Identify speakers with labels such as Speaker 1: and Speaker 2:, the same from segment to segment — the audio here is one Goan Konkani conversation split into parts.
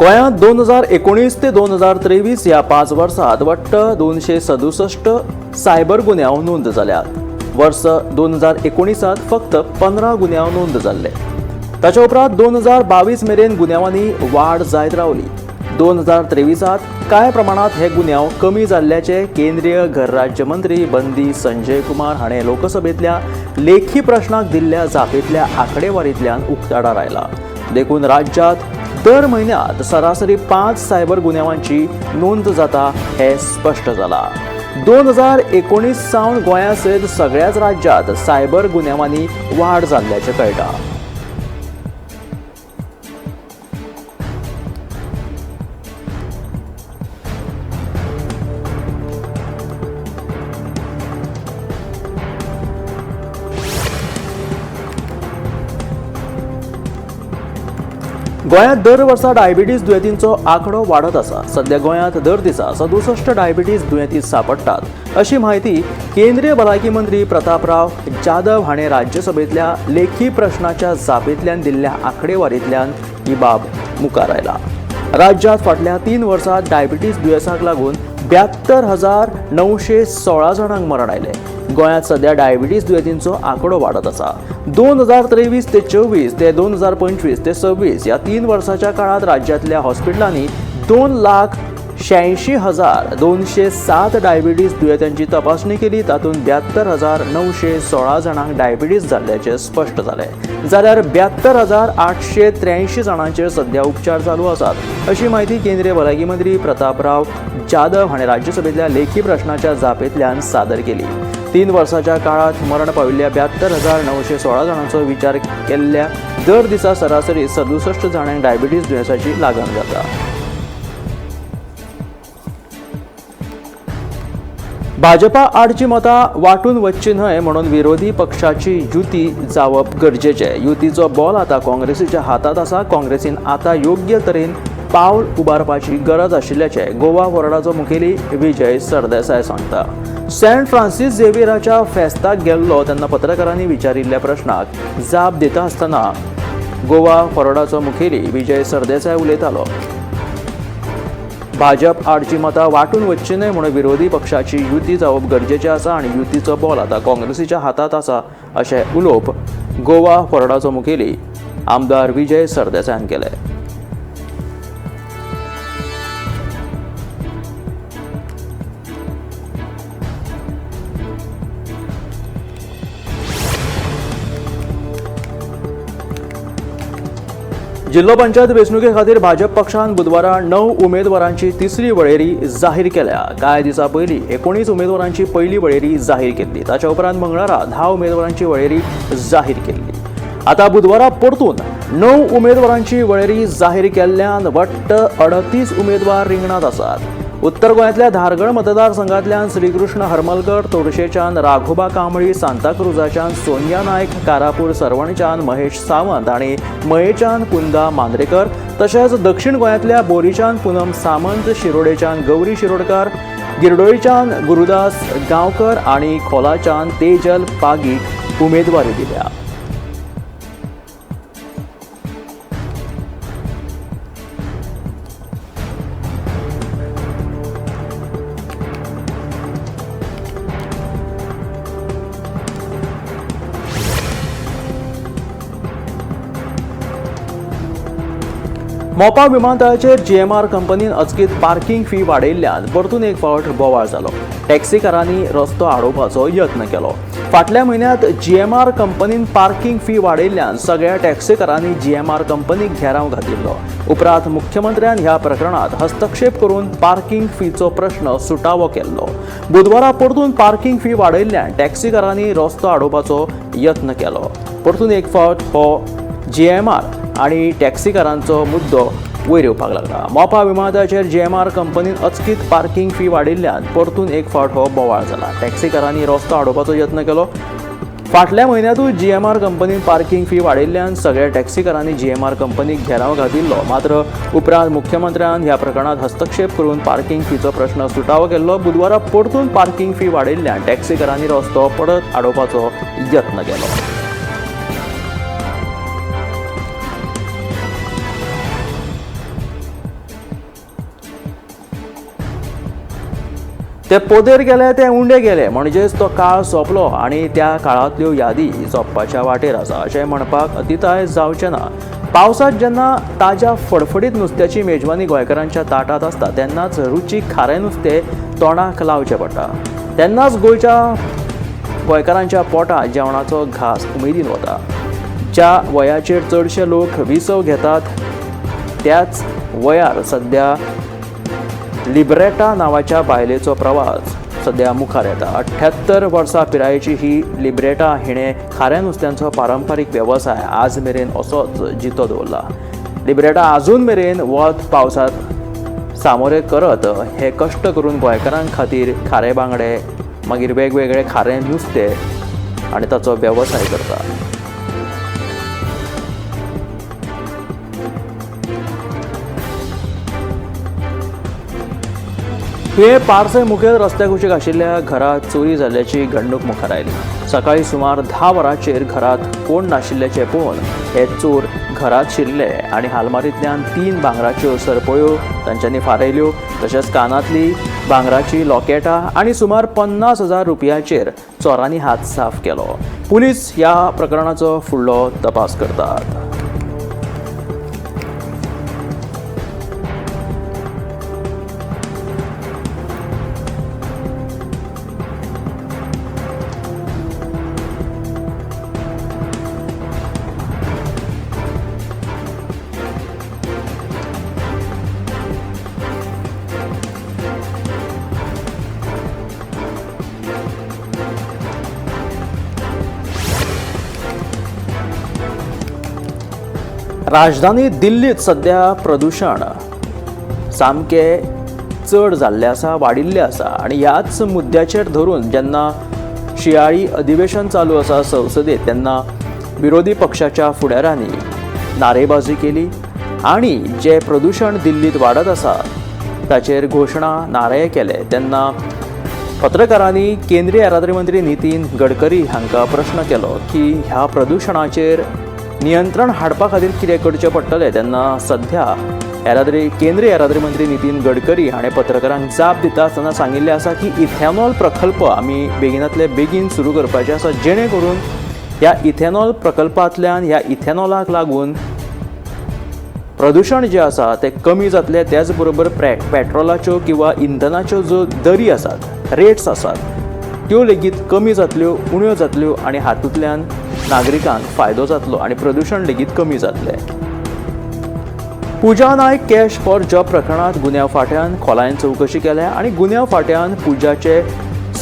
Speaker 1: गोंयांत 2019 ते 2023 ह्या 5 वर्सांत वट्ट 267 सायबर गुन्यांव नोंद जाल्यात. वर्स 2019 फक्त 15 गुन्यांव नोंद जाल्ले. ताच्या उपरांत 2022 मेरेन गुन्यांवांनी वाड जायत रावली. 2023 कांय प्रमाणांत हे गुन्यांव कमी जाल्ल्याचे केंद्रीय घर राज्य मंत्री बंदी संजय कुमार हाणें लोकसभेंतल्या लेखी प्रश्नाक दिल्ल्या जापेंतल्या आंकडेवारींतल्यान उक्ताडार आयला. देखून राज्यांत दर म्हयन्यांत सरासरी 5 सायबर गुन्यांवांची नोंद जाता हें स्पश्ट जालां. 2019 सावन गोंया सयत सगळ्याच राज्यांत सायबर गुन्यांवांनी वाड जाल्ल्याचें कळटा. गोंयांत दर वर्सा डायबिटीज दुयेंतींचो आंकडो वाडत आसा. सध्या गोंयांत दर दिसा 67 डायबिटीज दुयेंती सांपडटात अशी म्हायती केंद्रीय भलायकी मंत्री प्रतापराव जाधव हाणें राज्यसभेंतल्या लेखी प्रश्नाच्या जापेंतल्यान दिल्ल्या आंकडेवारींतल्यान ही बाब मुखार आयला. राज्यांत फाटल्या 3 वर्सांत डायबिटीज दुयेंसाक लागून 72,916 जाणांक मरण आयलें. गोंयांत सध्या डायबिटीज दुयेंतींचो आंकडो वाडत आसा. 2023 ते 24 ते 2025 ते 26 ह्या 3 वर्साच्या काळांत राज्यांतल्या हॉस्पिटलांनी 2,86,207 डायबिटीज दुयेंत्यांची तपासणी केली. तातूंत 72,916 जाणांक डायबिटीज जाल्ल्याचें स्पश्ट जालें, जाल्यार 72,883 जाणांचेर सध्या उपचार चालू आसात अशी म्हायती केंद्रीय भलायकी मंत्री प्रतापराव जाधव हाणें राज्यसभेंतल्या लेखी प्रश्नाच्या जापेंतल्यान सादर केली. 3 वर्साच्या काळांत मरण पाविल्ल्या 72,916 जाणांचो विचार केल्ल्या दर दिसा सरासरी 67 जाणांक डायबिटीज दुयेंसाची लागण जाता. भाजपा आडची मतां वांटून वचची न्हय म्हणून विरोधी पक्षाची युती जावप गरजेचें. युतीचो बॉल आतां काँग्रेसीच्या हातांत आसा. काँग्रेसीन आतां योग्य तरेन पावल उबारपाची गरज आशिल्ल्याचें गोवा फॉरवर्डाचो मुखेली विजय सरदेसाय सांगता. सेंट फ्रांसीस झेवियराच्या फेस्ताक गेल्लो तेन्ना पत्रकारांनी विचारिल्ल्या प्रश्नाक जाप दिता आसतना गोवा फॉरवर्डाचो मुखेली विजय सरदेसाय उलयतालो. भाजप आडची मतां वांटून वचची न्हय म्हणून विरोधी पक्षाची युती जावप गरजेचें आसा आनी युतीचो बॉल आतां काँग्रेसीच्या हातांत आसा अशें उलोवप गोवा फॉरवर्डाचो मुखेली आमदार विजय सरदेसायान केलें. जिल्हो पंचायत वेंचणुके खातीर भाजप पक्षान बुधवारा 9 उमेदवारांची तिसरी वळेरी जाहीर केल्या. कांय दिसां पयलीं 19 उमेदवारांची पयली वळेरी जाहीर केल्ली. ताच्या उपरांत मंगळारा 10 उमेदवारांची वळेरी जाहीर केल्ली. आतां बुधवारा परतून 9 उमेदवारांची वळेरी जाहीर केल्ल्यान वट्ट 38 उमेदवार रिंगणांत आसात. उत्तर गोंयांतल्या धारगळ मतदारसंघांतल्यान श्रीकृष्ण हरमलकर, तोरशेच्यान राघोबा कांबळी, सांताक्रुजाच्यान सोनिया नायक, कारापूर सरवणच्यान महेश सावंत आनी मयेच्यान कुंदा मांद्रेकर, तशेंच दक्षिण गोंयांतल्या बोरीच्यान पुनम सामंत, शिरोडेच्यान गौरी शिरोडकर, गिरडोळीच्यान गुरुदास गांवकर आनी खोलाच्यान तेजल पागीक उमेदवारी दिल्या. मोपा विमानतळाचेर जीएमआर कंपनीन अचकीत पार्किंग फी वाडयल्ल्यान परतून एक फावट बोवाळ जालो. टॅक्सीकारांनी रस्तो आडोवपाचो यत्न केलो. फाटल्या म्हयन्यांत जीएमआर कंपनीन पार्किंग फी वाडयल्ल्यान सगळ्या टॅक्सीकारांनी जीएमआर कंपनीक घेराव घातिल्लो. उपरांत मुख्यमंत्र्यान ह्या प्रकरणांत हस्तक्षेप करून पार्किंग फीचो प्रश्न सुटावो केल्लो. बुधवारा परतून पार्किंग फी वाडयल्ल्यान टॅक्सीकारांनी रस्तो आडोवपाचो यत्न केलो. परतून एक फावट हो जीएमआर आनी टॅक्सीकारांचो मुद्दो वयर येवपाक लागला. मोपा विमानतळाचेर जीएमआर कंपनीन अचकीत पार्किंग फी वाडयल्ल्यान परतून एक फावट हो बोवाळ जाला. टॅक्सीकारांनी रस्तो आडोवपाचो यत्न केलो. फाटल्या म्हयन्यांतूच जीएमआर कंपनीन पार्किंग फी वाडयल्ल्यान सगळ्या टॅक्सीकारांनी जीएमआर कंपनीक घेराव घातिल्लो. मात्र उपरांत मुख्यमंत्र्यान ह्या प्रकरणांत हस्तक्षेप करून पार्किंग फीचो प्रश्न सुटावो केल्लो. बुधवारा परतून पार्किंग फी वाडयल्ल्यान टॅक्सीकारांनी रस्तो परत आडोवपाचो यत्न केलो. ते पोदेर गेले ते उंडे गेले, म्हणजेच तो काळ सोंपलो आनी त्या काळांतल्यो यादी सोंपपाच्या वाटेर आसा अशें म्हणपाक अतिताय जावचें ना। पावसांत जेन्ना ताज्या फडफडीत नुस्त्याची मेजवानी गोंयकारांच्या ताटांत आसता तेन्नाच रुचीक खारें नुस्तें तोंडाक लावचें पडटा, तेन्नाच गोंयकारांच्या पोटांत जेवणाचो घास उमेदीन वता। ज्या वयाचेर चडशे लोक विसव घेतात त्याच वयार सध्या लिब्रेटा नांवाच्या बायलेचो प्रवास सध्या मुखार येता। 78 वर्सां पिरायेची ही लिब्रेटा हिणें खाऱ्या नुस्त्यांचो पारंपारीक वेवसाय आज मेरेन असोच जितो दवरला। लिब्रेटा आजून मेरेन वत पावसांत सामोरे करत हे कश्ट करून गोंयकारां खातीर खारे बांगडे, मागीर वेगवेगळे खारें नुस्तें आनी ताचो वेवसाय करता। तुयें पार्से मुखेल रस्त्या कुशीक आशिल्ल्या घरांत चोरी जाल्ल्याची घडणूक मुखार आयली। सकाळीं सुमार 10 वरांचेर घरांत कोण नाशिल्ल्याचें पळोवन हे चोर घरांत शिरले आनी हालमारींतल्यान 3 भांगराच्यो सरपळ्यो तांच्यांनी फारयल्यो, तशेंच कानांतली भांगराची लॉकेटां आनी सुमार 50,000 रुपयांचेर चोरांनी हात साफ केलो। पुलीस ह्या प्रकरणाचो फुडलो तपास करतात। राजधानी दिल्लीत सध्या प्रदूषण सामकें चड जाल्लें आसा, वाडिल्लें आसा आनी ह्याच मुद्द्याचेर धरून जेन्ना शिंयाळी अधिवेशन चालू आसा संसदेत तेन्ना विरोधी पक्षाच्या फुडाऱ्यांनी नारेबाजी केली आनी जें प्रदूषण दिल्लीत वाडत आसा ताचेर घोशणा नारे केले। तेन्ना पत्रकारांनी केंद्रीय येरादारी मंत्री नितीन गडकरी हांकां प्रश्न केलो की ह्या प्रदूषणाचेर नियंत्रण हाडपा खातीर कितें करचें पडटलें। तेन्ना सध्या केंद्रीय येरादारी मंत्री नितीन गडकरी हाणें पत्रकारांक जाप दिता आसतना सांगिल्लें आसा की इथेनॉल प्रकल्प आमी बेगिनांतले बेगीन सुरू करपाचे आसा, जेणे करून ह्या इथेनॉल प्रकल्पांतल्यान ह्या इथेनॉलाक लागून प्रदूषण जें आसा तें कमी जातलें, त्याच बरोबर पेट्रोलाच्यो किंवा इंधनाच्यो ज्यो दरी आसात, रेट्स आसात त्यो लेगीत कमी जातल्यो, उण्यो जातल्यो आनी हातूंतल्यान नागरिकांक फायदो जातलो आनी प्रदूषण लेगीत कमी जातलें। Puja Naik cash for job प्रकरणांत गुन्यांव फांट्यान खोलायेन चवकशी केल्या आनी गुन्यांव फांट्यान पुजाचे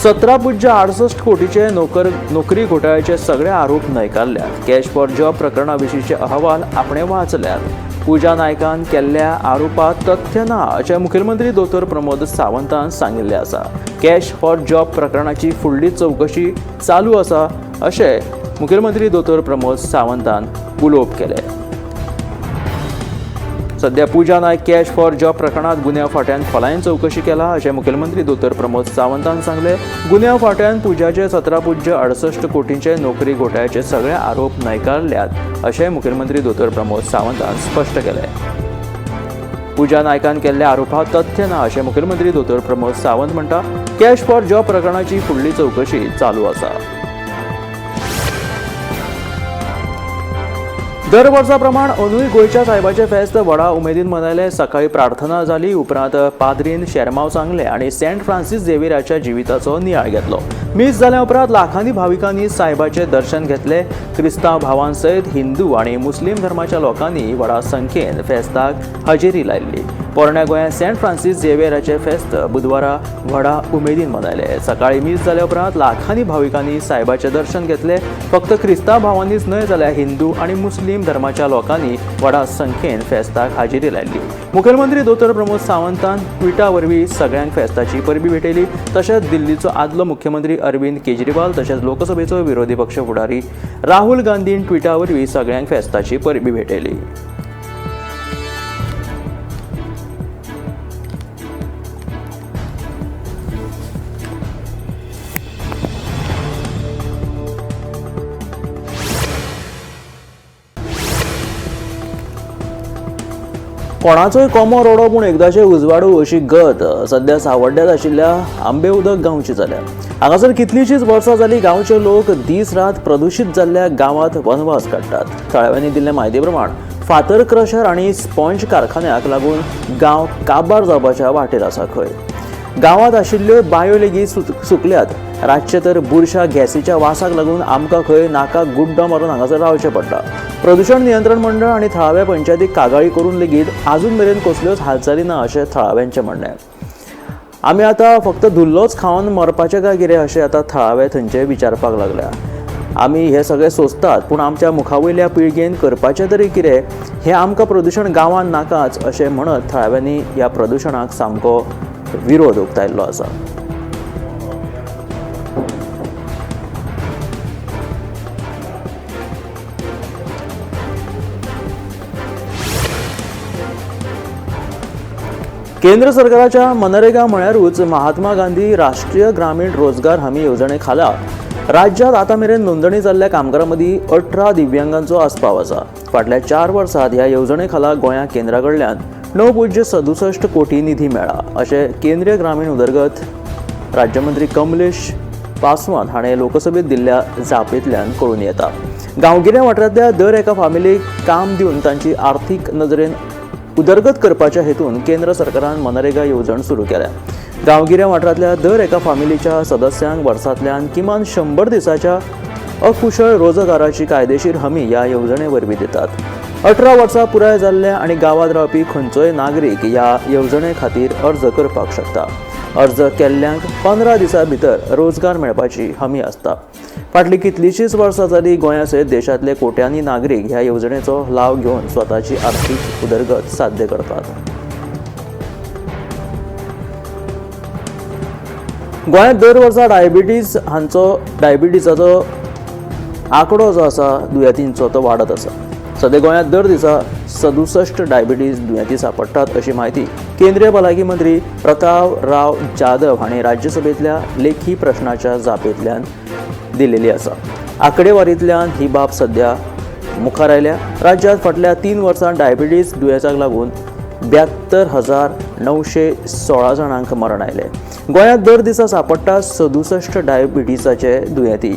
Speaker 1: 17.68 कोटीचे नोकरी घोटाळ्याचे सगळे आरोप न्हयकारल्यात। कॅश फॉर जॉब प्रकरणा विशींचे अहवाल आपणें वाचल्यात। पुजा नायकान केल्ल्या आरोपांत तथ्य ना अशें मुखेलमंत्री दोतोर प्रमोद सावंतान सांगिल्लें आसा। कॅश फॉर जॉब प्रकरणाची फुडली चवकशी चालू आसा अशें मुखेलमंत्री दोतोर प्रमोद सावंतान उलोवप केलें। सध्या Puja Naik cash for job प्रकरणांत गुन्यांव फांट्यान खोलायेन चवकशी केला अशें मुखेलमंत्री दोतोर प्रमोद सावंतान सांगलें। गुन्यांव फांट्यान पुजाचे 17.68 कोटींचे नोकरी घोटाळ्याचे सगळे आरोप न्हयकारल्यात अशें मुखेलमंत्री दोतोर प्रमोद सावंतान स्पश्ट केलें। पुजा नायकान केल्ल्या आरोपांत तथ्य ना अशें मुखेलमंत्री दोतोर प्रमोद सावंत म्हणटा। कॅश फॉर जॉब प्रकरणाची फुडली चवकशी चालू आसा। दर वर्सा प्रमाण अंदूय गोंयच्या सायबाचें फेस्त व्हडा उमेदीन मनयलें। सकाळीं प्रार्थना जाली, उपरांत पाद्रीन शेरमांव सांगलें आनी सेंट फ्रांसीस झेवियराच्या जिविताचो नियाळ घेतलो। मीस जाल्या उपरांत लाखांनी भाविकांनी सायबाचें दर्शन घेतलें। क्रिस्तांव भावां सयत हिंदू आनी मुस्लीम धर्माच्या लोकांनी व्हडा संख्येन फेस्ताक हजेरी लायिल्ली। पोरण्या गोंयांत सेंट फ्रांसीस झेवियराचें फेस्त बुधवारा व्हडा उमेदीन मनयलें। सकाळीं मीस जाल्या उपरांत लाखांनी भाविकांनी सायबाचें दर्शन घेतलें। फक्त क्रिस्तांव भावांनीच न्हय जाल्यार हिंदू आनी मुस्लीम धर्माच्या लोकांनी व्हडा संख्येन फेस्ताक हाजेरी लायिल्ली। मुखेलमंत्री दोतोर प्रमोद सावंतान ट्विटा वरवीं सगळ्यांक फेस्ताची परबी भेटयली। तशेंच दिल्लीचो आदलो मुख्यमंत्री अरविंद केजरीवाल तशेंच लोकसभेचो विरोधी पक्ष फुडारी राहुल गांधीन ट्विटा वरवीं सगळ्यांक फेस्ताची परबी भेटयली। कोणाचोय कोमो रडो पूण एकदाचें उजवाडू अशी गत सध्या सावड्ड्यांत आशिल्ल्या आंबे उदक गांवची जाल्या. हांगासर कितलींशींच वर्सां जाली गांवचे लोक दीस रात प्रदुशीत जाल्ल्या गांवांत वनवास काडटात. थळाव्यांनी दिल्ले म्हायती प्रमाण फातर क्रशर आनी स्पॉन्ज कारखान्याक लागून गांव काबार जावपाच्या वाटेर आसा. खंय गांवांत आशिल्ल्यो बांयो लेगीत सुकल्यात. रातचे तर बुरशा गॅसीच्या वासाक लागून आमकां खंय नाकाक गुड्डो मारून हांगासर रावचें पडटा. प्रदूशण नियंत्रण मंडळ आनी थळाव्या पंचायतीक कागाळी करून लेगीत आजून मेरेन कसल्योच हालचाली ना अशें थळाव्यांचें म्हणणें. आमी आतां फक्त धुल्लोच खावन मरपाचें काय कितें अशें आतां थळावे थंयचे विचारपाक लागल्या. आमी हे सगळे सोंसतात पूण आमच्या मुखावयल्या पिळगेन करपाचें तरी कितें, हें आमकां प्रदूशण गांवांत नाकाच अशें म्हणत थळाव्यांनी ह्या प्रदूशणाक सामको विरोध उक्तायल्लो आसा. केंद्र सरकाराच्या मनरेगा म्हळ्यारूच महात्मा गांधी राष्ट्रीय ग्रामीण रोजगार हमी येवजणे खाला राज्यांत आतां मेरेन नोंदणी जाल्ल्या कामगारां मदीं 18 दिव्यांगांचो आस्पाव आसा. फाटल्या 4 वर्सांत ह्या येवजणे खाला गोंया केंद्रा कडल्यान 9.67 कोटी निधी मेळ्ळा अशें केंद्रीय ग्रामीण उदरगत राज्यमंत्री कमलेश पासवान हाणें लोकसभेत दिल्ल्या जापेंतल्यान कळून येता. गांवगिऱ्या वाठारांतल्या दर एका फामिलीक काम दिवन तांची आर्थीक नदरेन उदरगत करपाच्या हेतून केंद्र सरकारान मनरेगा येवजण सुरू केल्या. गांवगिऱ्या वाठारांतल्या दर एका फामिलीच्या सदस्यांक वर्सांतल्यान किमान 100 दिसाच्या अकुशळ रोजगाराची कायदेशीर हमी ह्या येवजणे वरवीं दितात. 18 वर्सां पुराय जाल्ले आनी गांवांत रावपी खंयचोय नागरीक ह्या येवजणे खातीर अर्ज करपाक शकता. अर्ज केल्ल्यांक 15 दिसां भितर रोजगार मेळपाची हमी आसता. फाटलीं कितलींशींच वर्सां जालीं गोंया सयत देशांतले कोट्यांनी नागरीक ह्या येवजणेचो लाव घेवन स्वताची आर्थीक उदरगत साध्य करतात. गोंयांत दर वर्सा डायबिटीज हांचो डायबिटीजाचो आंकडो जो आसा दुयेंतींचो तो वाडत आसा. सद्या गोंयांत दर दिसा 67 डायबिटीज दुयेंती सांपडटात अशी म्हायती केंद्रीय भलायकी मंत्री प्रताप राव जाधव हांणी राज्यसभेंतल्या लेखी प्रश्नाच्या जापेंतल्यान दिलेली आसा. आंकडेवारींतल्यान ही बाब सद्या मुखार आयल्या. राज्यांत फाटल्या 3 वर्सांत डायबिटीज दुयेंसाक लागून 72,916 जाणांक मरण आयलें. गोंयांत दर दिसा सांपडटा 67 डायबिटीजाचे दुयेंती.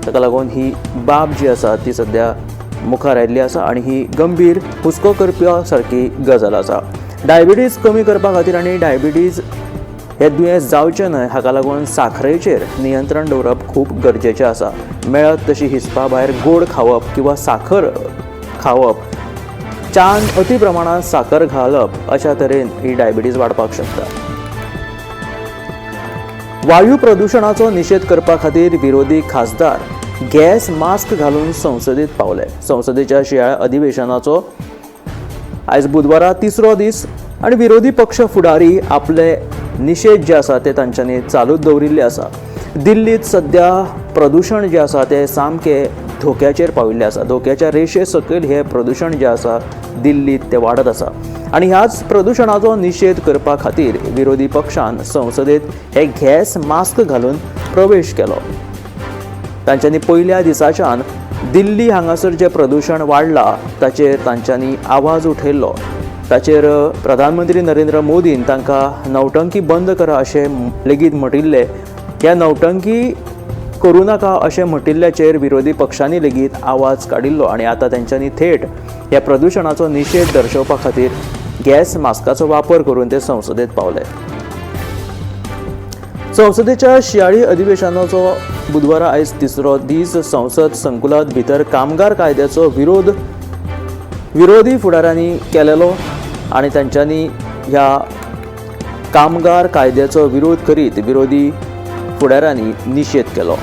Speaker 1: ताका लागून ही बाब जी आसा ती सद्या मुखार आयिल्ली आसा आनी ही गंभीर हुस्को करपा सारकी गजाल आसा. डायबिटीज कमी करपा खातीर आनी डायबिटीज हे दुयेंस जावचें न्हय हाका लागून साखरेचेर नियंत्रण दवरप खूब गरजेचें आसा. मेळत तशी हिसपा भायर गोड खावप किंवा साखर खावप, च्यान अती प्रमाणांत साखर घालप अशा तरेन ही डायबिटीज वाडपाक शकता. वायू प्रदुशणाचो निशेध करपा खातीर विरोधी खासदार गॅस मास्क घालून संसदेत पावले. संसदेच्या शिंयाळ्या अधिवेशनाचो आयज बुधवारा 3रो दीस आनी विरोधी पक्ष फुडारी आपले निशेध जे आसा ते तांच्यांनी चालूच दवरिल्ले आसा. दिल्लीत सद्या प्रदुशण जें आसा तें सामकें धोक्याचेर पाविल्लें आसा. धोक्याच्या रेशे सकयल हें प्रदुशण जें आसा दिल्लीत तें वाडत आसा आनी ह्याच प्रदुशणाचो निशेध करपा खातीर विरोधी पक्षान संसदेत हे गॅस मास्क घालून प्रवेश केलो. तांच्यांनी पयल्या दिसाच्यान दिल्ली हांगासर जें प्रदुशण वाडलां ताचेर तांच्यांनी आवाज उठयल्लो. ताचेर प्रधानमंत्री नरेंद्र मोदीन तांकां नौटंकी बंद करा अशें लेगीत म्हटिल्लें. ह्या नौटंकी करूं नाका अशें म्हटिल्ल्याचेर विरोधी पक्षांनी लेगीत आवाज काडिल्लो आनी आतां तेंच्यांनी थेट ह्या प्रदुशणाचो निशेध दर्शोवपा खातीर गॅस मास्काचो वापर करून ते संसदेत पावले. संसदेच्या शिंयाळी अधिवेशनाचो बुधवारा आयज 3रो दीस. संसद संकुलांत भितर कामगार कायद्याचो विरोधी फुडाऱ्यांनी केलेलो आनी तांच्यांनी ह्या कामगार कायद्याचो विरोध करीत विरोधी फुडाऱ्यांनी निशेध केलो.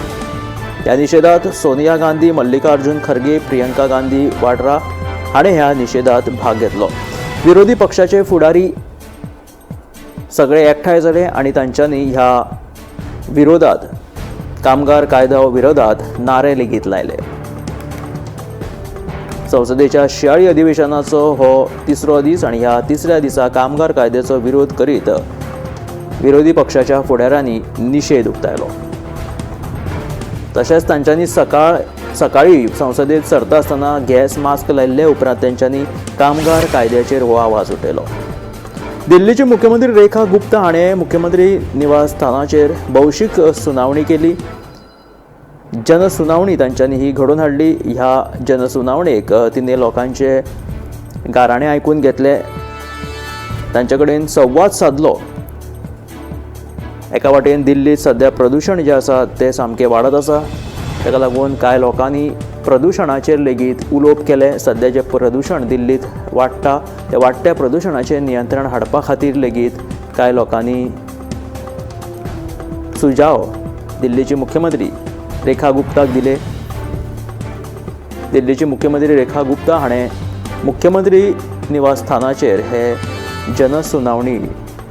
Speaker 1: ह्या निशेधात सोनिया गांधी, मल्लिकार्जुन खरगे, प्रियंका गांधी वाड्रा हाणें ह्या निशेधात भाग घेतलो. विरोधी पक्षाचे फुडारी सगळे एकठांय जाले आनी तांच्यांनी ह्या विरोधात कामगार कायद्या विरोधात नारे लेगीत लायले. संसदेच्या शिंयाळी अधिवेशनाचो हो 3रो दीस आनी ह्या 3ऱ्या दिसा कामगार कायद्याचो विरोध करीत विरोधी पक्षाच्या फुडाऱ्यांनी निशेध उक्तायलो. तशेंच तांच्यांनी सकाळ सकाळी संसदेत सरता आसतना गॅस मास्क लायिल्ले उपरांत तेंच्यांनी कामगार कायद्याचेर हो आवाज उठयलो. दिल्लीचे मुख्यमंत्री रेखा गुप्ता हाणें मुख्यमंत्री निवासस्थानाचेर भौशीक सुनावणी केली. जनसुनावणी तांच्यांनी ही घडोवन हाडली. ह्या जनसुनावणेक तिणें लोकांचे गाराणें आयकून घेतले, तांचे कडेन संवाद सादलो. एका वाटेन दिल्लीत सद्या प्रदुशण जें आसा तें सामकें वाडत आसा, ताका लागून कांय लोकांनी प्रदुशणाचेर लेगीत उलोवप केलें. सद्या जें प्रदुशण दिल्लीत वाडटा त्या वाडट्या प्रदुशणाचेर नियंत्रण हाडपा खातीर लेगीत कांय लोकांनी सुझाव दिल्लीचे मुख्यमंत्री रेखा गुप्ताक दिले. दिल्लीचे मुख्यमंत्री रेखा गुप्ता हाणें मुख्यमंत्री निवासस्थानाचेर हे जनसुनावणी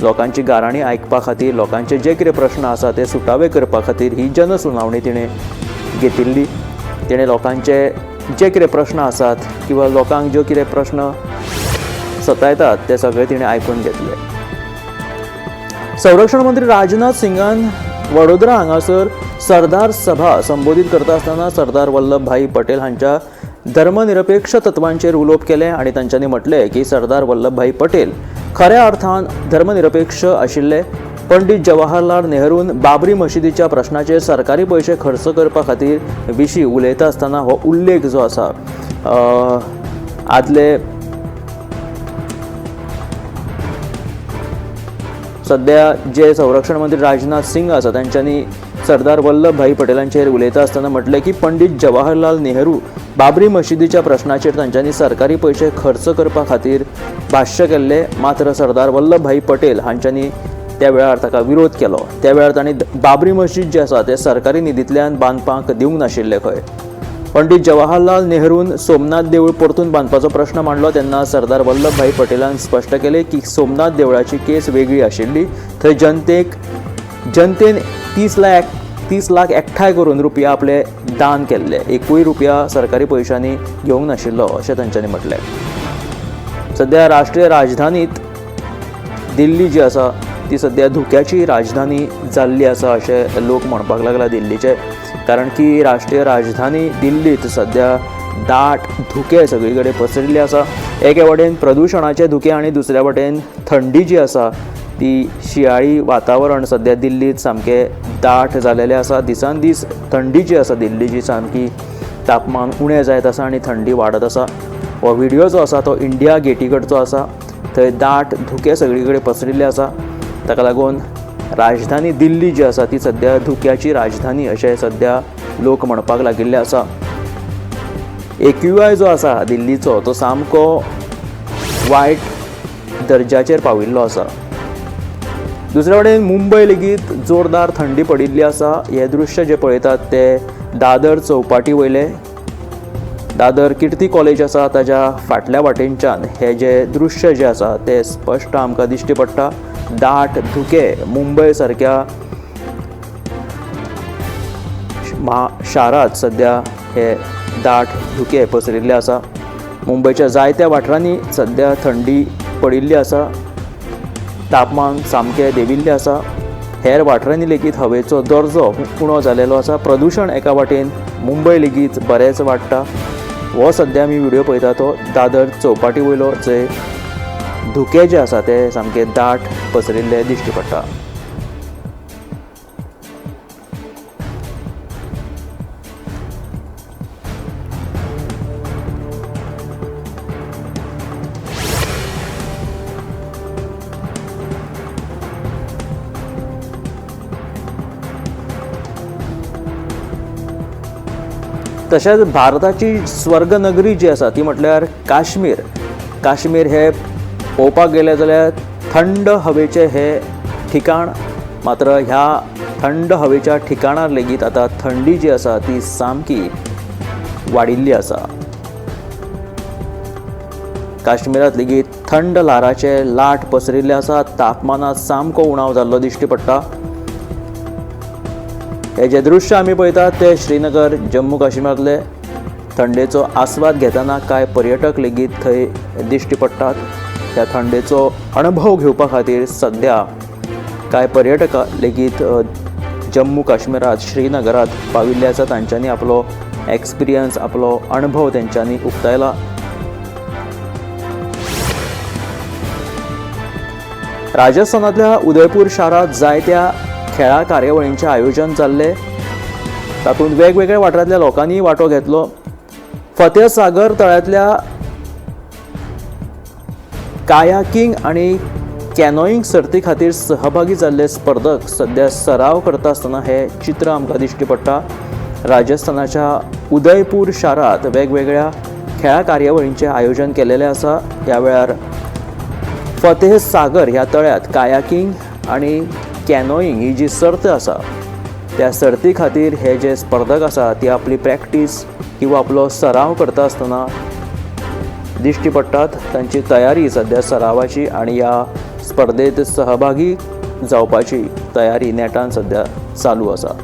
Speaker 1: लोकांची गाराणी आयकपा खातीर, लोकांचे जे कितें प्रश्न आसा ते सुटावे करपा खातीर ही जनसुनावणी तिणें घेतिल्ली. तिणें लोकांचे जे कितें प्रश्न आसात किंवा लोकांक ज्यो कितें प्रश्न सतायतात ते सगळे तिणें आयकून घेतले. संरक्षण मंत्री राजनाथ सिंगान वडोदरा हांगासर सरदार सभा संबोधीत करता आसतना सरदार वल्लभभाई पटेल हांच्या धर्मनिरपेक्ष तत्वांचेर उलोवप केलें आनी तांच्यांनी म्हटलें की सरदार वल्लभभाई पटेल खऱ्या अर्थान धर्मनिरपेक्ष आशिल्ले. पंडित जवाहरलाल नेहरून बाबरी मशिदीच्या प्रश्नाचेर सरकारी पयशे खर्च करपा खातीर विशीं उलयता आसतना हो उल्लेख जो आसा आदले सद्या जे संरक्षण मंत्री राजनाथ सिंग आसा तांच्यांनी सरदार वल्लभभाई पटेलांचेर उलयता आसतना म्हटलें की पंडित जवाहरलाल नेहरू बाबरी मशिदीच्या प्रश्नाचेर तांच्यांनी सरकारी पयशे खर्च करपा खातीर भाश्य केल्लें, मात्र सरदार वल्लभभाई पटेल हांच्यांनी त्या वेळार ताका विरोध केलो. त्या वेळार तांणी बाबरी मशीद जे आसा ते सरकारी निधींतल्यान बांदपाक दिवंक नाशिल्ले खंय. पंडित जवाहरलाल नेहरून सोमनाथ देवूळ परतून बांदपाचो प्रश्न मांडलो तेन्ना सरदार वल्लभभाई पटेलान स्पश्ट केलें की सोमनाथ देवळाची केस वेगळी आशिल्ली, थंय जनतेन 30 लाख एकठांय करून रुपया आपले दान केल्ले, एकूय रुपया सरकारी पयशांनी घेवंक नाशिल्लो अशें तांच्यांनी म्हटलें. सद्या राष्ट्रीय राजधानीत दिल्ली जी आसा ती सद्या धुक्याची राजधानी जाल्ली आसा अशें लोक म्हणपाक लागला दिल्लीचे, कारण की राष्ट्रीय राजधानी दिल्लीत सद्या दाट धुके सगळी कडेन पसरिल्ले आसा. एके वटेन प्रदुशणाचे धुके आनी दुसऱ्या वटेन थंडी जी आसा ती शियाळी वातावरण सद्या दिल्लीत सामकें दाट जालेलें आसा. दिसान दीस थंडी जी आसा दिल्लीची सामकी तापमान उणें जायत आसा आनी थंडी वाडत आसा. हो व्हिडियो जो आसा तो इंडिया गेटी कडचो आसा, थंय दाट धुके सगळी कडेन पसरिल्ले आसा. ताका लागून राजधानी दिल्ली जी आसा ती सद्या धुक्याची राजधानी अशें सद्या लोक म्हणपाक लागिल्ले आसा. AQI जो आसा दिल्लीचो तो सामको वायट दर्जाचेर पाविल्लो आसा. दुसरे वटेन मुंबय लेगीत जोरदार थंडी पडिल्ली आसा. हें दृश्य जें पळयतात तें दादर चौपाटी वयलें दादर किर्ती कॉलेज आसा ताज्या फाटल्या वाटेनच्यान हें जें दृश्य जें आसा तें स्पश्ट आमकां दिश्टी पडटा. दाट धुके मुंबय सारक्या शारांत सद्या हे दाट धुके पसरिल्ले आसा. मुंबयच्या जायत्या वाठारांनी सद्या थंडी पडिल्ली आसा, तापमान सामकें देंविल्लें आसा. हेर वाठारांनी लेगीत हवेचो दर्जो उणो जालेलो आसा. प्रदुशण एका वाटेन मुंबय लेगीत बरेंच वाडटा. हो सद्या आमी व्हिडियो पळयता तो दादर चौपाटी वयलो, जंय धुके जे आसा ते सामके दाट पसरिल्ले दिश्टी पडटा. तशेंच भारताची स्वर्गनगरी जी आसा ती म्हटल्यार काश्मीर. काश्मीर हे पळोवपाक गेले जाल्यार थंड हवेचें हें ठिकाण, मात्र ह्या थंड हवेच्या ठिकाणार लेगीत आतां थंडी जी आसा ती सामकी वाडिल्ली आसा. काश्मीरांत लेगीत थंड ल्हाराचे लाट पसरिल्ले आसा. तापमानांत सामको उणाव जाल्लो दिश्टी पडटा. हे जे दृश्य आमी पळयतात ते श्रीनगर जम्मू काश्मीरांतले थंडेचो आस्वाद घेतना कांय पर्यटक लेगीत थंय दिश्टी पडटात. ह्या थंडेचो अणभव घेवपा खातीर सद्या कांय पर्यटक लेगीत जम्मू काश्मीरांत श्रीनगरांत पाविल्ले आसा. तांच्यांनी आपलो एक्सपिरियन्स, आपलो अणभव तेंच्यांनी उक्तायला. राजस्थानांतल्या उदयपूर शारांत जायत्या खेळा कार्यावळींचें आयोजन जाल्लें. तातूंत वेगवेगळ्या वाठारांतल्या लोकांनी वांटो घेतलो. फतेहसागर तळ्यांतल्या कायाकिंग आनी कॅनोईंग सर्ती खातीर सहभागी जाल्ले स्पर्धक सध्या सराव करता आसतना हे चित्र आमकां दिश्टी पडटा. राजस्थानाच्या उदयपूर शारांत वेगवेगळ्या खेळा कार्यावळींचें आयोजन केलेलें आसा. ह्या वेळार फतेहसागर ह्या तळ्यांत कायाकिंग आनी कॅनोईंग ही जी सर्त आसा त्या सर्ती खातीर हे जे स्पर्धक आसा ती आपली प्रॅक्टीस किंवा आपलो सराव करता आसतना दिश्टी पडटात. तांची तयारी सध्या सरावाची आनी ह्या स्पर्धेत सहभागी जावपाची तयारी नेटान सध्या चालू आसा.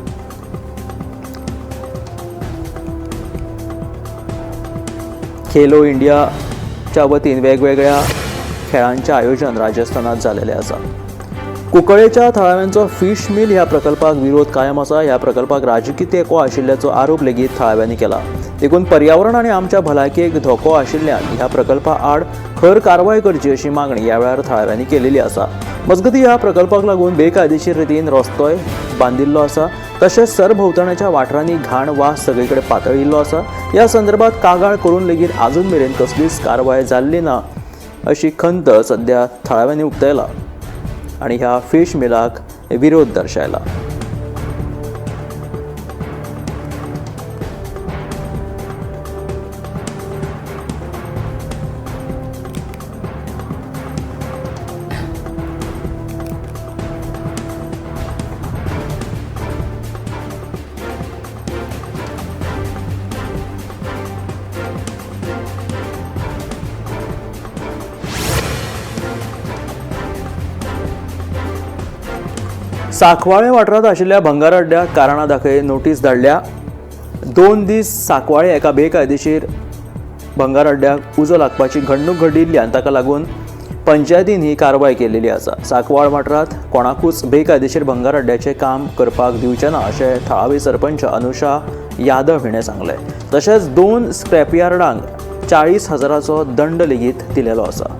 Speaker 1: खेलो इंडियाच्या वतीन वेगवेगळ्या खेळांचें आयोजन राजस्थानात जालेलें आसा. कुंकळेच्या थळाव्यांचो फिश मिल ह्या प्रकल्पाक विरोध कायम आसा. ह्या प्रकल्पाक राजकी तेंको आशिल्ल्याचो आरोप लेगीत थळाव्यांनी केला. देखून पर्यावरण आनी आमच्या भलायकेक धोको आशिल्ल्यान ह्या प्रकल्पा आड खर कारवाय करची अशी मागणी ह्या वेळार थळाव्यांनी केलेली आसा. मजगतीं ह्या प्रकल्पाक लागून बेकायदेशीर रितीन रस्तोय बांदिल्लो आसा. तशेंच सरभोंवतणच्या वाठारांनी घाण वास सगळे कडेन पातळिल्लो आसा. ह्या संदर्भात कागाळ करून लेगीत आजून मेरेन कसलीच कारवाय जाल्ली ना अशी खंत सध्या थळाव्यांनी उक्तायला आनी ह्या फिश मिलाक विरोध दर्शायला. सांकवाळे वाठारांत आशिल्ल्या भंगार अड्ड्याक कारणां दाखय नोटीस धाडल्या. 2 दीस सांकवाळे एका बेकायदेशीर भंगार अड्ड्याक उजो लागपाची घडणूक घडिल्ली आनी ताका लागून पंचायतीन ही कारवाय केलेली आसा. सांकवाळ वाठारांत कोणाकूच बेकायदेशीर भंगार अड्ड्याचें काम करपाक दिवचें ना अशें थळावी सरपंच अनुषा यादव हिणें सांगलें. तशेंच 2 स्क्रॅपयार्डांक 40,000चो दंड लेगीत दिलेलो आसा.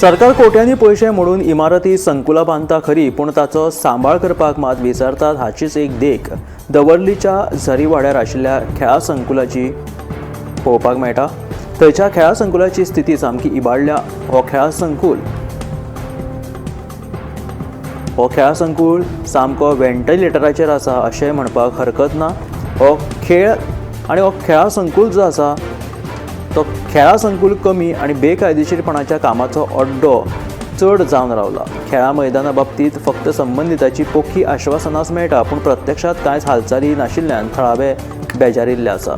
Speaker 1: सरकार कोट्यांनी पयशे मोडून इमारती संकुलां बांदता खरी, पूण ताचो सांबाळ करपाक मात विसरतात. हाचीच एक देख दवर्लीच्या झरीवाड्यार आशिल्ल्या खेळा संकुलाची पळोवपाक मेळटा. थंयच्या खेळा संकुलाची स्थिती सामकी इबाडल्या. हो खेळा संकुल सामको व्हेंटिलेटराचेर आसा अशें म्हणपाक हरकत ना. हो खेळ आनी हो खेळा संकुल जो आसा तो खेळा संकुल कमी आनी बेकायदेशीरपणाच्या कामाचो अड्डो चड जावन रावला. खेळा मैदाना बाबतींत फक्त संबंदिताची पोखी आश्वासनाच मेळटा, पूण प्रत्यक्षात कांयच हालचाली नाशिल्ल्यान थळावे बेजारिल्ले आसा.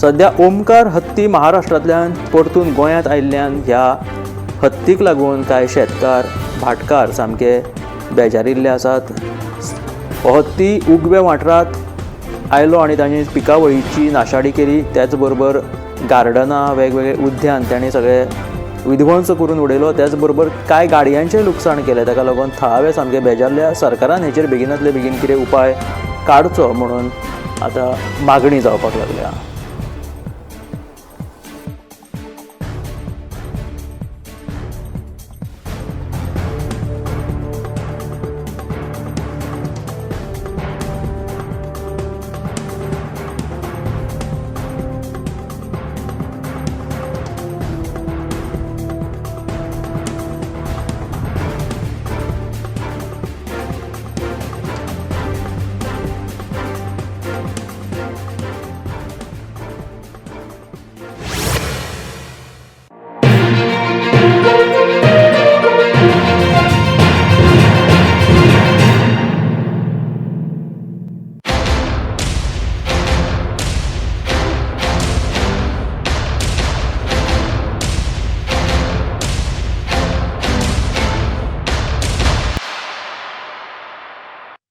Speaker 1: सध्या ओमकार हत्ती महाराष्ट्रांतल्यान परतून गोंयांत आयिल्ल्यान ह्या हत्तीक लागून कांय शेतकार भाटकार सामके बेजारिल्ले आसात. हो हत्ती उगवे वाठारांत आयलो आनी तांणी पिकावळीची नाशाडी केली. त्याचबरोबर गार्डनां, वेगवेगळे उद्यान तांणी सगळे विध्वंस करून उडयलो. त्याचबरोबर कांय गाडयांचें लुकसाण केलें. ताका लागून थळावे सामके बेजारले. सरकारान हेचेर बेगिनांतले बेगीन कितें उपाय काडचो म्हणून आतां मागणी जावपाक लागल्या.